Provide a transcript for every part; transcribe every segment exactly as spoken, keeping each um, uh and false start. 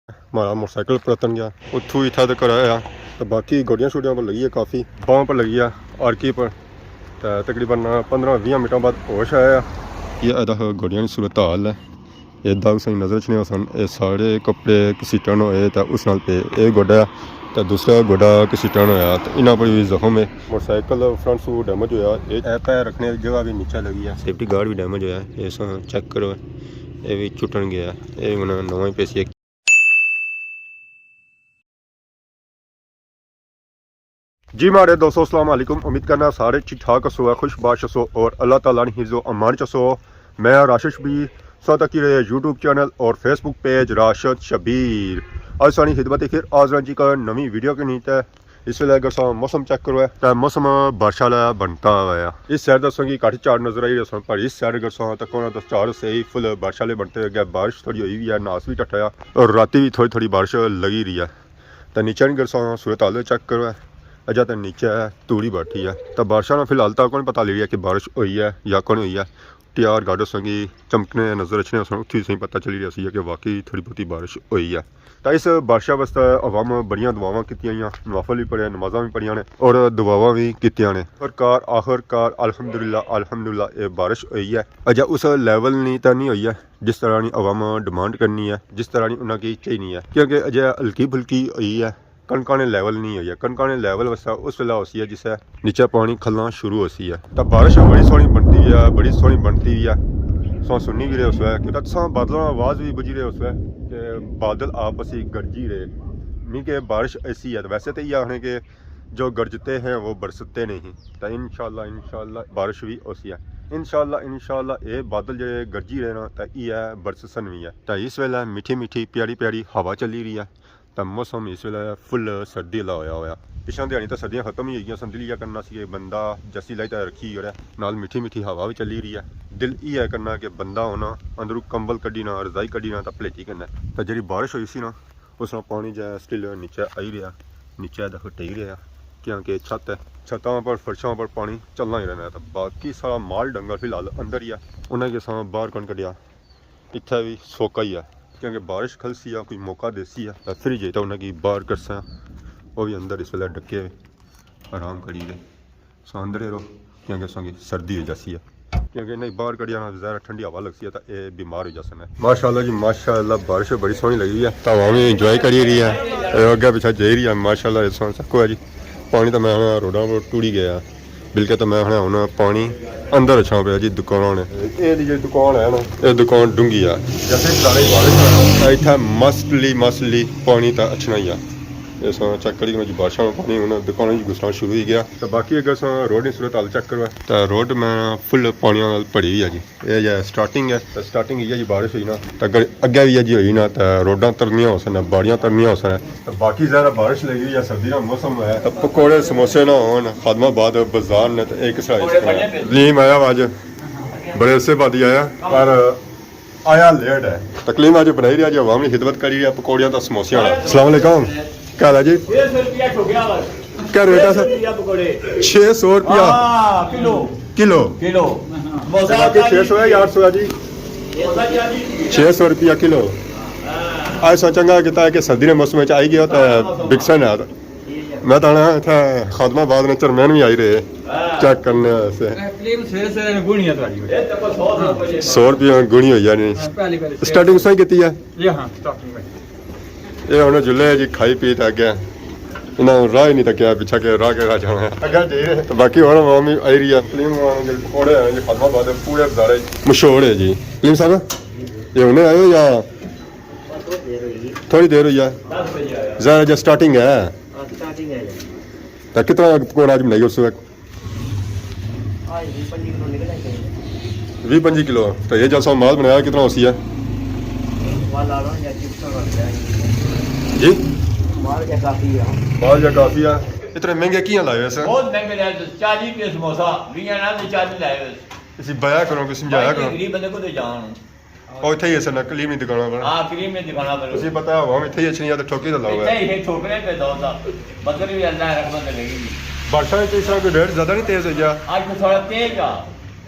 ہمارا موٹر سائیکل پلتن گیا، اتھوں اتھا تک آیا۔ تو باقی گوڈیاں شوڈیاں پر لگی ہے کافی، باہوں پر لگی ہے، آرکی پر۔ تو تقریباً پندرہ ویہہ منٹاں بعد ہوش آیا۔ یہ ادا گوڈیاں کی صورت حال ہے۔ یہ داغ سائیں نظر اچھنے ہوسن، یہ سارے کپڑے کسیٹن ہوئے تے اس نال پہ یہ گوڈا ہے تے دوسرا گوڈا کسیٹن ہویا تے انہاں پر بھی زخم ہے۔ موٹر سائیکل فرنٹ سو ڈیمیج ہویا، یہ اے پیر رکھنے کی جگہ بھی نیچے لگی ہے۔ سیفٹی گارڈ بھی ڈیمیج ہویا، یہ سو چیک کرو، یہ بھی چٹن گیا، یہ بھی انہاں نواں ہی پیسی۔ جی ماڑے دوستو، السلام علیکم۔ امید کرنا سارے ٹھیک ٹھاک ہسو، خوش باش ہسو اور اللہ تعالیٰ نے حفظ و امان چ ہسو۔ میں راشد شبیر، سو تکی رہے یوٹیوب چینل اور فیس بک پیج راشد شبیر۔ اج سانی خدمت پھر حاضر ہاں جی کا نوی ویڈیو کے نیت ہے۔ اس ویلے اگر سا موسم چیک کرو ہے، تے موسم بارش والا بنتا ہوا ہے۔ اس سائیڈ دساں کی گھٹ چار نظر آئی رہے سن، پر اس سائیڈ اگر سا تکو نا تو چار صحیح فل بارش والے بنتے ہوئے گئے۔ بارش تھوڑی ہوئی ہوئی ہے، ناس بھی ٹھٹا ہے اور راتی بھی تھوڑی تھوڑی بارش لگی رہی ہے۔ تے نیچے نی اگر سا صورت حال چیک کرو ہے، اجا تے نیچے توڑی بیٹھی ہے۔ تے بارشاں نا فی الحال تک کوئی پتہ لگی رہیا کہ بارش ہوئی ہے یا کون ہوئی ہے۔ ٹیار گاڈو سنگی چمکنے نظر اچھنے سن، اتھی سہی پتہ چلی رہیا سی کہ واقعی تھوڑی بہتی بارش ہوئی ہے۔ تے اس بارشاں واسطے عوام بڑیاں دعاواں کیتیاں ہوئیاں، نوافل بھی پڑھے، نمازاں بھی پڑھیاں نے اور دعاواں بھی کیتیاں نے۔ آخر کار، آخر کار الحمدللہ، الحمدللہ اے بارش ہوئی ہے۔ اجا اس لیول نی تے نہیں ہوئی ہے جس طرح نی عوام ڈیمانڈ کرنی ہے، جس طرح نی انہاں کی چاہینی ہے، کیونکہ اجا ہلکی پھلکی ہوئی ہے۔ کنکاں نے لیول نہیں ہوئی ہے۔ کنکاں نے لیول وسا اس ویلے ہوسی ہے جسے نیچے پانی کھلنا شروع ہوسی ہے۔ تاں بارش بڑی سوہنی بنتی ہے، بڑی سوہنی بنتی ہے۔ سو سنی بھی رہے اس ویلے کہ تساں بادلاں آواز بھی بجی رہے اس ویلے کہ بادل آپس ہی گرجی رہے۔ نہیں کہ بارش ایسی ہے، ویسے تو یہ آخنے کہ جو گرجتے ہیں وہ برستے نہیں۔ تاں انشاءاللہ، انشاءاللہ بارش بھی ہوسی ہے۔ انشاءاللہ، انشاءاللہ اے بادل جڑے گرجی رہے نا، تاں یہ برسسن بھی ہے۔ تاں اس ویلے میٹھی میٹھی پیاری پیاری ہوا چلی رہی ہے۔ تاں موسم اس ویلے فل سردی والا ہویا ہویا۔ پچھاں دیہاڑی تاں سردیاں ختم ہی ہوئی گیاں سن، دل یہ کرنا سی کہ بندہ جسی لائی تے رکھی اوڑے، نال میٹھی میٹھی ہوا بھی چلی رہی ہے۔ دل یہ کرنا کہ بندہ ہونا اندروں کمبل کڈی نا، رضائی کڈی نا تاں پلیٹی کرنا۔ تاں جڑی بارش ہوئی سی نا، اس نال پانی جا سٹل نیچے آئی رہیا، نیچے دکھ ٹہی رہیا، کیونکہ چھت ہے، چھتاں پر فرشاں پر پانی چلنا ہی رہنا ہے۔ تاں باقی سارا مال ڈنگر فی الحال اندر ہی ہے، انہاں کی اساں باہر کون کڈیا۔ اتھے بھی سوکا ہی ہے، کیونکہ بارش کھلسی یا کوئی موقع دیسی ہے، تاں پھر جے تاں انہاں کی باہر کرساں۔ وہ بھی اندر اس ویلے ڈکے ہوئے آرام کری رہے۔ سو اندر ہی رہو، کیونکہ سو کی سردی ہو جاسی ہے، کیونکہ نہیں باہر کڑیا نا زیادہ ٹھنڈی ہوا لگسی ہے تاں اے بیمار ہو جاسن۔ ماشاءاللہ جی ماشاءاللہ، بارش بڑی سوہنی لگی ہوئی ہے، تاں ہوا بھی انجوائے کری رہی ہے۔ اے اگے پیچھے جائی رہی ہے، ماشاءاللہ اس وقت سکو ہے جی۔ پانی تاں میں ہنا روڈاں پر ٹوڑی گیا، بلکہ تاں میں ہنا ہن پانی اندر اچھا پیا جی دکاناں نے۔ اے دی جڑی دکان ہے نا، اے دکان ڈونگھی ہے۔ جیسے سارے بارش ہے۔ اتھا مسٹلی مسٹلی پانی تاں اچھنا ہی ہے۔ اس چیک کری کہ جی بارشاں نا پانی ہن دکاناں وچ گھسنا شروع ہوئی گیا۔ تاں باقی اگر اساں روڈ نی صورت حال چیک کرو تاں روڈ میں فل پانیاں نال بھری ہوئی ہے جی۔ اے جے سٹارٹنگ ہے، تاں سٹارٹنگ اے جی بارش ہوئی نا، تاں اگر اگے وی اے جی ہوئی نا، تاں روڈاں ترنیاں ہوسن، باڑیاں ترنیاں ہوسن۔ تاں باقی ظاہر ہے بارش لگی ہوئی ہے، سردی نا موسم ہے۔ تاں پکوڑے سموسے نہ ہون، خادم آباد بازار نے تاں ایک سائز لیم آیا وا اج، بڑے عرصے بعد ہی آیا، پر آیا لیٹ ہے۔ تکلیم اج بنائی رہیا جی، عوام نی خدمت کری رہیا، پکوڑیاں تاں سموسیاں والا۔ السلام علیکم، کیا حال ہے جی؟ ڈیڑھ سو روپیہ ٹھوکیا بس۔ کیا ریٹ ہے سر؟ ڈیڑھ سو روپیہ پکوڑے۔ چھ سو روپیہ؟ ہاں، کلو۔ کلو؟ کلو۔ تے باقی چھ سو ہے یا آٹھ سو ہے جی؟ چھ سو روپیہ کلو۔ اج سا چنگا کیتا ہے کہ سردی نے موسم وچ آئی گیا تے بکسن ہے۔ میں تاں آنا اتھے خادم آباد نے چیئرمین وی آئی رہے چیک کرنے واسطے۔ کلیم سویرے سویرے نے گونی ہے تہاڈی۔ سو روپیہ گونی ہوئی جانی۔ پہلی پہلی سٹارٹنگ سوئی کیتی ہے۔ یہ ہاں، سٹارٹنگ میں۔ یہ ہن جلے جی کھائی پی تے اگے۔ انہاں راہ ہی نہیں تکیا پچھا کہ راہ کے راہ جانا ہے۔ اگے جائیے۔ تو باقی ہن عوام وی آئی رہی ہے۔ کلیم عوام دے پکوڑے ہیں جی خادم آباد دے پورے بازارے مشہور ہے جی۔ کلیم صاحب، یہ ہنے آئے ہو یا؟ تھوڑی دیر ہوئی ہے۔ ظاہر ہے جی سٹارٹنگ ہے۔ ہاں، سٹارٹنگ ہے۔ تو کتنا پکوڑا اج بنائی اس وقت؟ آج ویہہ پنجی کلو نکل آئی ہے۔ ویہہ پنجی کلو۔ تو یہ جیسا مال بنایا کتنا ہوسی ہے؟ مال آ رہا ہے، چپس اور ہے۔ جی؟ مال کیا کافی ہے۔ مال کیا کافی ہے۔ اتنے مہنگے کیاں لائے ویسے؟ بہت مہنگے لائے، چالی روپے سموسہ، ویہہ آنا تے چالی لائے ویسے۔ اسی بیا کرو، کسی سمجھایا کرو۔ غریب بندے کو تو جان۔ او اتھے ہی ہے سر، کلیم نی دکاناں پر۔ ہاں، کلیم نی دکاناں پر۔ تسی پتہ ہے، عوام اتھے ہی اچھنی ہے تے ٹھوکی تے لاؤ ہے۔ اتھے ہی ٹھوکنے پہ دو تا، مگر بھی اللہ رحمت لگی۔ بارشاں وچ اس طرح کوئی ریٹ زیادہ نہیں تیز ہوئی گیا؟ اج تو تھوڑا تیز آ۔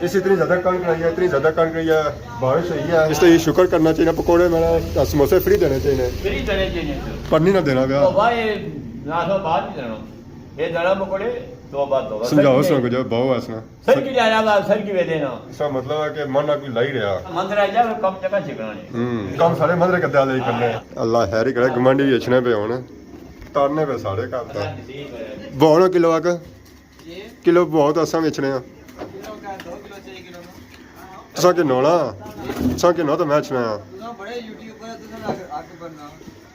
اس اتنی زیادہ کنڈ کرائی ہے، اتنی زیادہ کنڈ کرائی ہے، بارش ہوئی ہے۔ اس تے یہ شکر کرنا چاہیے، پکوڑے میں سموسے فری دینے چاہیے۔ فری دینے چاہیے۔ پر نہیں نہ دینا پیا۔ تو بھائی، نہ تو بعد نہیں دینا۔ یہ دینا پکوڑے، تو بعد دو۔ سمجھاؤ سن کچھ، بہو ہے اس نا۔ سر کی جایا لا، سر کی ویلے نا۔ اس کا مطلب ہے کہ من نہ کوئی لائی رہا۔ مندر آ جا، کم جگہ چھکنا نہیں۔ ہوں۔ کم سارے مندر کدے والے ہی کرنے۔ اللہ خیر ہی کرے، گمنڈی بھی اچھنے پہ ہونے۔ تارنے پہ سارے گھر تو۔ بہو نا کلو آ کے؟ کلو بہت اساں ویچنے آں۔ تساں کہنو نا؟ تساں کہنو تو میں اچھنا آں۔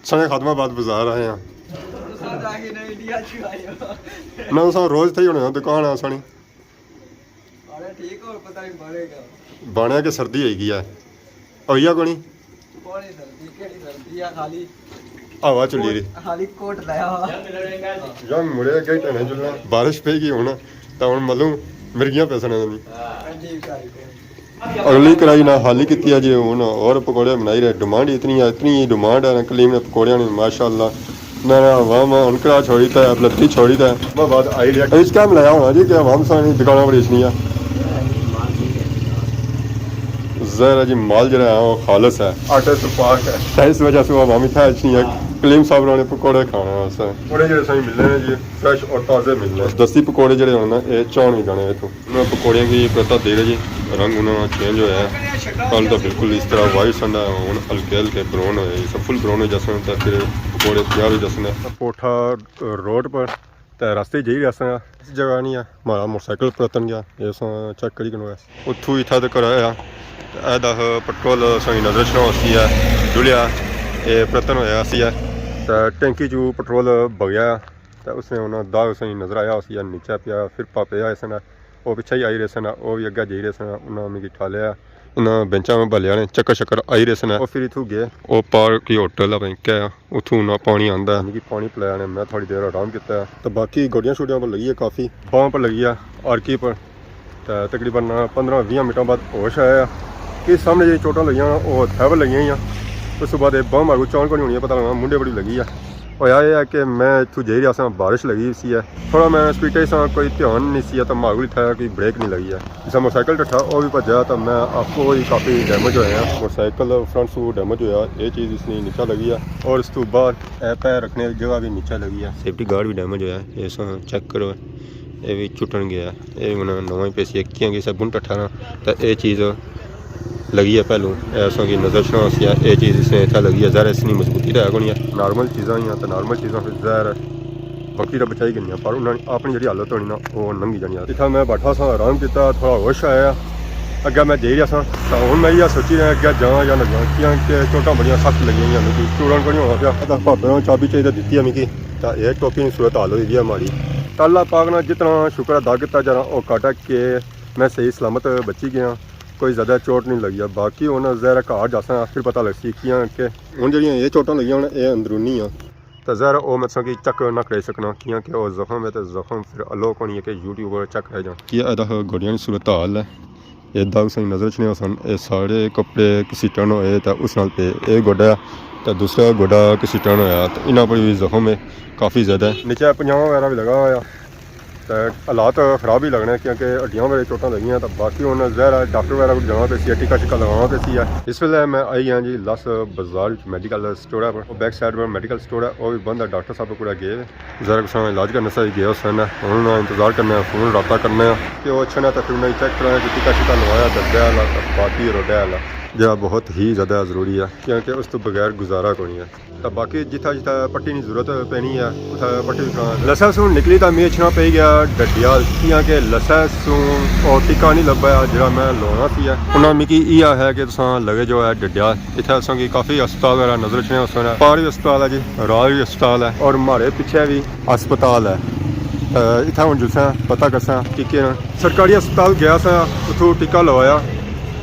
ساڑے خاتمہ بعد بازار آئے آں۔ نہ، تساں روز تھے ہی ہونے آں، دکان آ سانی۔ بانیا کہ سردی ہوئی گئی ہے۔ ہوئی آ کونی؟ کونی سردی، کیڑی سردی آ، خالی ہوا چلی رہی۔ خالی کوٹ لایا ہوا۔ جنگ مڑے اگے ٹہنے چلنا، بارش پئی گئی ہن، تاں ہن ملوں مرغیاں پیسنے نہیں۔ اگلی کڑاہی نہ خالی کیتی ہے جی، ہن اور پکوڑے بنائی رہے۔ ڈیمانڈ اتنی ہے، اتنی ڈیمانڈ ہے نا کلیم نے پکوڑیاں نی، ماشاءاللہ۔ نہ، نہ، عوام انکرا چھوڑی تے، بلتی چھوڑی تے۔ میں بعد آئی رہیا۔ اس کیا ملایا ہونا جی کہ عوام سانی دکاناں پر بیچنی ہے؟ ظاہر ہے جی، مال جڑا ہے، وہ خالص ہے۔ آٹے سے پاک ہے۔ اس وجہ سے وہ عوام اتھا اچھنی ہے۔ کلیم صاحب نے پکوڑے کھانے ہیں اسے۔ پکوڑے جڑے سائیں ملنے ہیں جی، فریش اور تازے ملنے ہیں۔ دستی پکوڑے جڑے ہونے نا، یہ چاہن بھی جانے اتھوں۔ انہاں پکوڑیاں کی پرتاں دے رہے جی، رنگ انہاں چینج ہویا ہے۔ کل تو بالکل اس طرح وائٹ سنڈا، ہن ہلکے ہلکے براؤن ہوئے، اس فل براؤن ہو جاسن تے پھر پکوڑے تیار ہو جاسن۔ پوٹھا روڈ پر تے راستے جائی رہے اساں، اس جگہ نہیں ہے، ہمارا موٹر سائیکل پرتن گیا، یہ اساں چیک کری کنو ہے۔ اتھوں اتھا تک آیا، تے اے دا پٹرول سانی نظر اچھنا ہوسی ہے، ڈلیا، اے پرتن ہویا سی ہے، تے ٹینکی چوں پٹرول بگیا، تے اس نے انہاں داغ سانی نظر آیا ہوسی ہے، نیچے پیا، پھر پاپے آئے سن۔ او پچھے ہی آئی رہے سن، او وی اگے جائی رہے سن، انہاں مکی ٹھالیا، انہاں بینچاں میں بھلیا نے، چکر شکر آئی رہے سن۔ او پھر اتھوں گئے، او پار کوئی ہوٹل ہے، پتہ نہیں کیا ہے، اتھوں انہاں پانی آندا ہے، مکی پانی پلایا نے، میں تھوڑی دیر آرام کیتا ہے۔ تے باقی گوڈیاں شوڈیاں پر لگی ہے کافی، باہواں پر لگی ہے، آرکی پر، تے تقریباً پندرہ ویہہ منٹاں بعد ہوش آیا کہ سامنے جیہڑیاں چوٹاں لگیاں، او ہتھے پر لگیاں ہویاں۔ اس تو بعد اے باہواں ماڑے کول چان کونی ہونی ہے، پتہ لگنا منڈے بڑی لگی ہے۔ ہویا اے ہے کہ میں اتھوں جائی رہیا ساں، بارش لگی سی ہے، تھوڑا میں سپیڈ تے ساں، کوئی دھیان نہیں سی ہے، تاں ماڑے کول اتھا کوئی بریک نہیں لگی ہے۔ جسا موٹر سائیکل ڈٹھا، او وی بھجا، تاں میں آپو وی کافی ڈیمیج ہویا ہاں۔ موٹر سائیکل فرنٹ سو ڈیمیج ہویا، اے چیز اس نے نیچے لگی ہے، اور اس تو بعد اے پیر رکھنے دی جگہ وی نیچے لگی ہے۔ سیفٹی گارڈ وی ڈیمیج ہویا، اے ساں چیک کرو، اے وی چٹن گیا، اے وی ہن نواں ہی پیسی، کیاں کہ اسے بن ڈٹھا نا، تاں اے چیز لگی ہے پہلو، اے اساں کی نظر اچھنا ہوسی ہے، اے چیز اس نے اتھا لگی ہے، ظاہر ہے اس نی مضبوطی تے ہے کونی ہے۔ نارمل چیزاں ہی ہیں، تے نارمل چیزاں پھر ظاہر ہے باقی تے بچائی گھنیاں، پر انہاں نی اپنی جیہڑی حالت ہونی نا، او ننگی جانی ہے۔ اتھا میں بیٹھا ساں، آرام کیتا، تھوڑا ہوش آیا، اگے میں جائی رہیا ساں، تاں ہن میں ایہہ سوچی رہیا اگے جاں یا نہ جاں، کیاں کہ چوٹاں بڑیاں سخت لگیاں ہویاں، مکی ٹرن کونی ہونا پیا۔ تاں پاپے نے چابی چاہیے دتی ہے مکی، تاں اے ٹوپی نی صورت حال ہوئی وی ہے ماڑی۔ تاں اللہ پاک نا جتنا شکر ادا کیتا جانا، او گھٹ ہے کہ میں صحیح سلامت بچی گیا۔ کوئی زیادہ چوٹ نہیں لگی ہے۔ باقی ہن ظاہر ہے گھر جاساں، پھر پتہ لگسی کیاں کہ ہن جیہڑیاں اے چوٹاں لگیاں ہن، اے اندرونی آں۔ تے ظاہر ہے او میں تساں کی چیک نہ کرائی سکنا، کیاں کہ او زخم ہے، تے زخم پھر الو کونی ہے کہ یوٹیوب پر چیک کرایا جانا۔ یہ ادا گوڈیاں نی صورت حال ہے۔ اے داغ تساں کی نظر اچھنے ہوسن، اے سارے کپڑے گھسیٹن ہوئے تے اس نال پے۔ اے گوڈا تے دوسرا گوڈا گھسیٹن ہویا، تے انہاں پر وی زخم ہے کافی زیادہ۔ نیچے پنجاباں وغیرہ وی لگا ہویا۔ تے حالات خراب ہی لگنے، کیونکہ ہڈیاں وغیرہ چوٹاں لگیاں، تے باقی ہن ظاہر ہے ڈاکٹر وغیرہ کول جانا پیسی ہے، ٹیکہ شیکہ لگانا پیسی ہے۔ اس ویلے میں آئی گیا جی لس بازار وچ میڈیکل سٹور ہے، او بیک سائیڈ پر میڈیکل سٹور ہے، او وی بند ہے، ڈاکٹر صاحب کول گئے۔ ذرا کساں علاج کرنے سے گئے ہوسن، ہن انہاں انتظار کرنا ہے، فون رابطہ کرنا ہے کہ او اچھن نا، تے پھر انہاں کی چیک کرانا کہ ٹیکہ شیکہ لوایا، درد والا تے باقی روڈے والا، جیہڑا بہت ہی زیادہ ضروری ہے، کیونکہ اس تو بغیر گزارا کونی ہے۔ تے باقی جتھا جتھا پٹی نی ضرورت پینی ہے، اتھا پٹی وی کراں۔ لسے سوں نکلی تاں میں اچھنا پئی گیا ڈڈیال، کیاں کہ لسے سوں او ٹکا نہیں لبھا جیہڑا میں لوانا سی ہے۔ انہاں مکی ایہہ آخیا کہ تساں لگے جو ہے ڈڈیال۔ اتھا اساں کی کافی ہسپتال وغیرہ نظر اچھنے ہوسن۔ پار وی ہسپتال ہے جی، رال وی ہسپتال ہے اور ماڑے پچھے وی ہسپتال ہے۔ تے اتھا ہن جلساں پتہ کرساں ٹکے نا۔ سرکاری ہسپتال گیا سا، اتھوں ٹکا لوایا،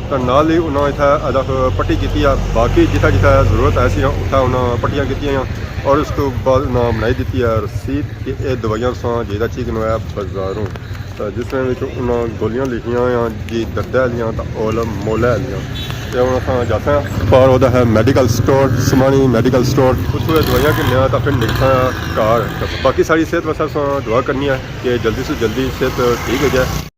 تے نال ہی انہاں اتھا ہدف پٹی کیتی آ۔ باقی جتھا جتھا ضرورت ہے سی، اتھا انہاں پٹیاں کیتیاں آ، اور اس تو بعد انہاں بنائی دتی آ رسید کہ اے دوائیاں تساں جیہڑا چیز نوایا بازاروں۔ تے جس نے وچ انہاں گولیاں لکھیاں آ جی دردے آلیاں تے اول مولے آلیاں۔ تے ہن اساں جاساں۔ پر اودا ہے میڈیکل سٹور، سمانی میڈیکل سٹور۔ اتھوں اے دوائیاں گھننے آ تے پھر نکلساں گھر۔ تے باقی ساڑی صحت واسطے اساں دعا کرنی ہے کہ جلدی سے جلدی صحت ٹھیک ہو جائے۔